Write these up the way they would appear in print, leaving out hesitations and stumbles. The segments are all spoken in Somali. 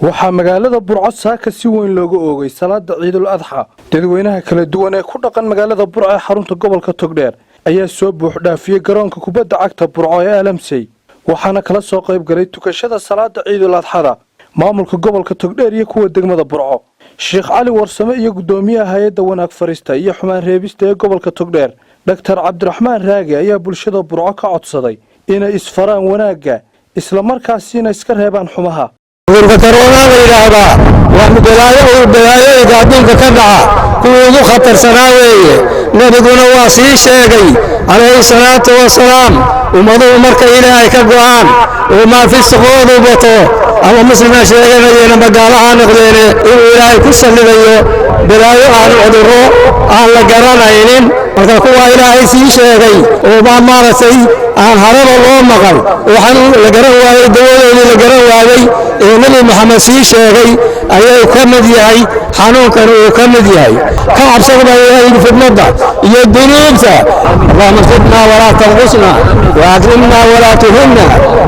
Waxaa magaalada Burco saaka si weyn looga oogay salaada Ciidul Adxa. Dadweynaha kala duwan ee ku dhaqan magaalada Burco ee xarunta gobolka Togdheer ayaa soo buuxdhaafiyey garoonka kubadda cagta Burco ee Alamsey, waxaana kala soo qayb galay tukashada salaada Ciidul Adxada maamulka gobolka Togdheer iyo kuwa degmada Burco. Sheekh Cali Warsame iyo guddoomiyaha hay-adda wanaag farista iyo xumaan reebista ee gobolka Togdheer, Dhaktar Cabdiraxmaan Raage, ayaa bulshada Burco ka codsaday inay isfaraan wanaagga, islamarkaasina iska reebaan xumaha. Cudurka karoonaa la yidhaahdaa waa balaayo uu balaayooyinka adduunka ka dhaca kuwii ugu khatarsanaa weeye. Nebiguna waa sii sheegay, calayhi salaatu wasalaam, ummaduhu markay Ilaahay ka go'aan oo maa fisqoodu bato, ama muslima sheeganayeen ama gaalaha noqdeene, inuu Ilaahay ku sallidayo balaayo aan cudurro aan la garanaynin. Marka kuwa Ilaahay sii sheegay oo baa maaragtay aan haraba loo maqal oo xanuun la garan waayey, dawadoodii la garan waayey ee Nebi Maxamed sii sheegay ayuu ka mid yahay xanuunkan uu ka mid yahay. Ka cabsada baa Ilaahay fidnada iyo dunuubta. اللهم زدنا ولا تنقصنا، واكرمنا ولا تهنا،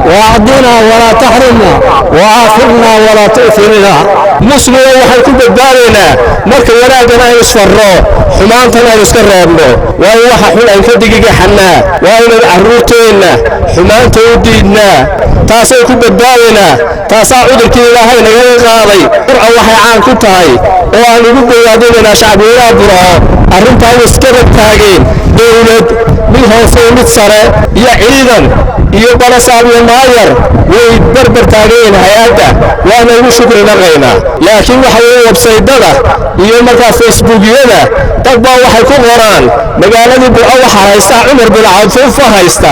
واعطنا ولا تحرمنا، وآثرنا ولا تؤثرنا. Muslimo, waxay ku badbaadaynaa marka wanaaggan aynu isfarro, xumaantana aynu iska reebno. Waayo, waxa xun aan ka digigaxannaa, waa inaynu carruurteenna xumaanta u diidnaa. Taasay ku badbaadaynaa, taasaa cudurkii Ilaahay nagaga qaaday. Burco waxay caan ku tahay oo aan ugu bogaadinaynaa shacbiweynaha Burco arrintaa way iska taageen, dowlad mid hoose, mid sare iyo ciidan iyo barasaab iyo maayar, way barbar taageen hay-adda, waana ugu shukri naqaynaa. Laakiin waxa weeye websaydyada iyo markaa Facebookyada dad baa waxay ku qoraan magaaladii Burco waxaa haysta Cumar bin Cabduufa, haysta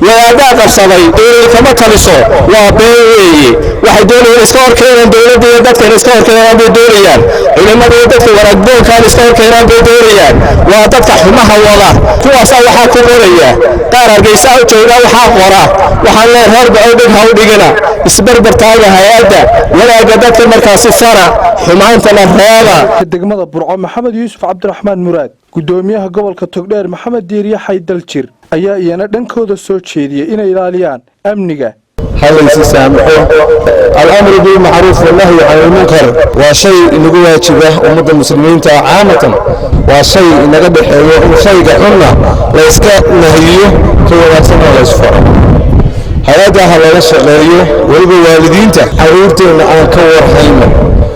wadaadaa qabsaday, dowlad kama taliso. Waa been weeye. Waxay doonayaan iska horkeenaan dowladda iyo dadkan, iska horkeenaan bay doonayaan culimmada iyo dadka wanaagdoonkaan, iska horkeenaan bay doonayaan. Waa dadka xumaha wada kuwaasaa waxaa ku qoraya. Qaar Hargeysa u jooga waxaa qora. Waxaan leeyahay reer Burco, dhig ha u dhigina, isbarbar taaga hay-adda, wanaagga dadka markaasi fara, xumaantana reeba. Degmada Burco Maxamed Yuusuf Cabdiraxmaan Muraad, guddoomiyaha gobolka Togdheer Maxamed Diiriye Xaydal Jir ayaa iyana dhankooda soo jeediyey inay ilaaliyaan amniga. Halaysi saamaxo. الأمر بالمعروف والنهي عن المنكر waa shay inagu waajiba ummadda muslimiinta caamatan, waa shay inaga dhexeeyo in shayga xunna la iska nahiyo, ka wanaagsanna la isfaro. Hay-adda ha lala shaqeeyo, weliba waalidiinta carruurteenna aan ka warhayno.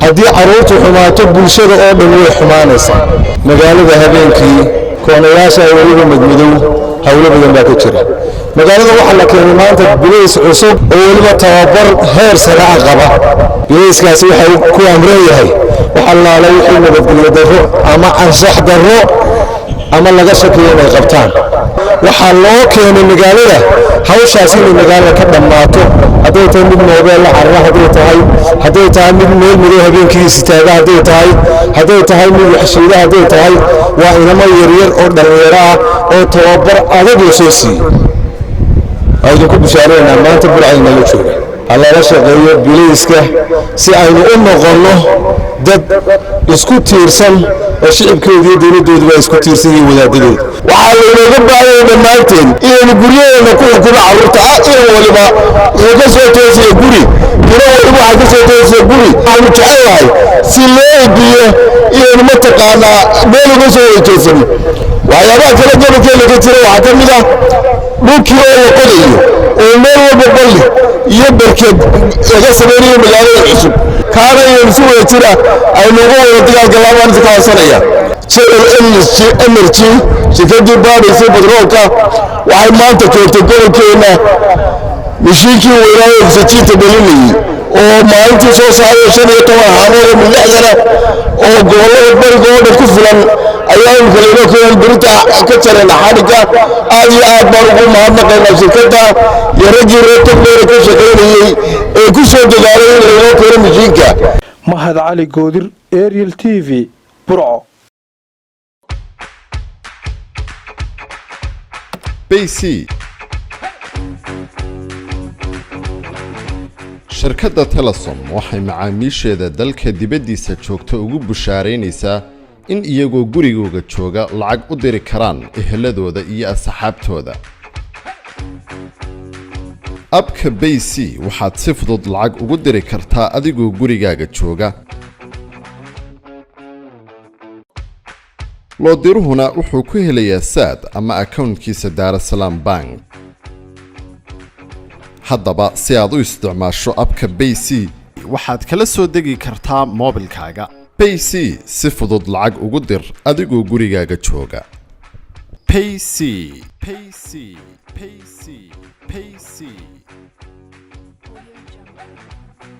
Haddii carruurtu xumaato, bulshada oo dhan way xumaanaysaa. Magaalada habeenkii koonayaasha weliba madmadow howlo badan baa ka jira. Magaalada waxaa la keenay maanta bilays cusub oo weliba tababar heer sare ah qaba. Bilayskaasi waxay ku amran yahay wax allaala wixii nabadgelyo darro ama anshax darro ama laga shakiyo inay qabtaan. Waxaa loo keenay magaalada hawshaas inay magaalada ka dhammaato, hadday tahay mid moobeel la carara, hadday tahay mid meel madow habeenkii istaaga, hadday tahay mid waxshiida, hadday tahay. Waa inamo yaryar oo dhallinyaro ah oo tababar adag la soo siiyey. Waa idinku bushaareynaa, maanta Burcayna la jooga. Ha lala shaqeeyo bilayska si aynu u noqonno dad isku tiirsan oo shicibkooda iyo dowladdooduba isku tiirsan yihiin, wadaadadooda. Waxaa laynooga baahanya dhammaanteen inaynu guryaheena ku xukumo carruurta. Inan waliba wuxuu ka soo toosaya guri, inan waliba waxaa ka soo toosaya guri. Waxaanu jecel si loo ebiyo inaynu mataqaanaa meel uga soo wada. Waxyaabaha kale gobolkeena ka jira waxaa ka mid ah dhulkii oo la qodayo oo meel walba balli iyo barked laga samaynayo magaalada cusub. Kaana inaynu si wada jira aynu uga wada dagaalgallaan baan idinka codsanaya. JL Energy, shirkaddii baadhaysay batroolka, waxay maanta keentay gobolkeenna mishiinkii weynaayo oksijiinta dhalinayey oo maalintii soo saaray 15 haamood oo milixdana oo gobollada bariga oo dhan ku filan ayaa imika laynoo keenan, berita ka jarayna xadhigga. Aad iyo aad baan ugu mahadnaqaynaa shirkadda iyo raggii reer Togdheere ka shaqaynayey ee ku soo dadaalay in laynoo keeno mishiinka. Mahad Cali Goodir, Ariel TV, Burco. Bc. Shirkadda Telesom waxay macaamiisheeda dalka dibaddiisa joogta ugu bushaaraynaysaa in iyagoo gurigooga jooga lacag u diri karaan eheladooda iyo asxaabtooda. Abka Bayc waxaad si fudud lacag ugu diri kartaa adigoo gurigaaga jooga. Loodiruhuna wuxuu ku helayaa Saad ama akownkiisa Daarasalaam Bank. Haddaba, si aad u isticmaasho abka Bayc, waxaad kala soo degi kartaa moobilkaaga. Bayc, si fudud lacag ugu dir adigoo gurigaaga jooga. Payc, Payc, Payc, Payc. Audio Jungle.